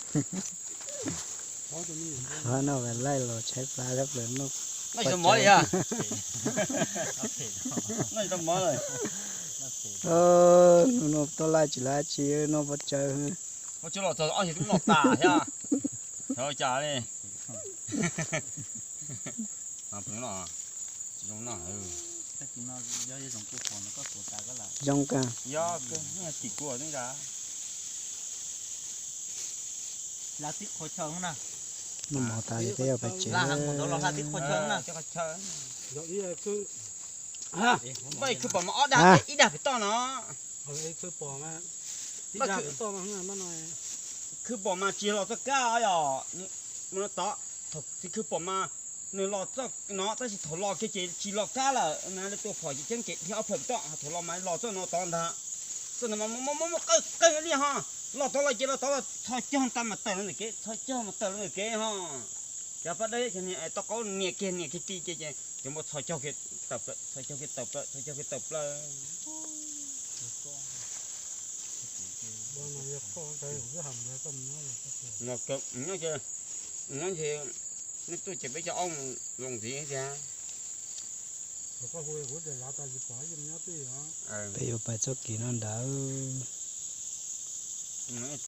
Qhov no mas laij los tshaib plab thiab plaws, noj tau mov li yog. Noj tau mov lawm. Hnub no tuaj laij tsis laij tsis noj pov tsawg. Pov tsawg los txog ob yig tub noj tas thiab. Xyov cas li. Zoo no. Zoo kawg. Tim kuv nka. Noj mov tas peb yuav pais tsev. Paj khwb pom mas ob dag, ib dag pem toj no. Khwb pom mas tsis los txoj kab yom. Txiv khwb pom mas nws los txoj no tab sis thaum los kiag ces tsis los kab lawm na, lawv tua phom ces ceeb ces dhia ob plhaw pem toj, thaum los mas los txoj no tod ntag. Txoj no mas muaj muaj muaj qawj qawj li ho. Los tod los ces los tod los txhos caug tas mas tawm los ntawm kev, txhos caug mas tawm los ntawm kev ho. Cov paj dawb cov niag toj qaub nias kiag nias kiag ti ces ces cov npua txhos caug kiag tawm plaws, txhos caug kiag tawm plaws, txhos caug kiag tawm plaws. Nyob ces, nyob ces, nej tuaj ces peb cov ob mus zoo ntxiv thiab. Peb yuav pais txoj kev no ntawd.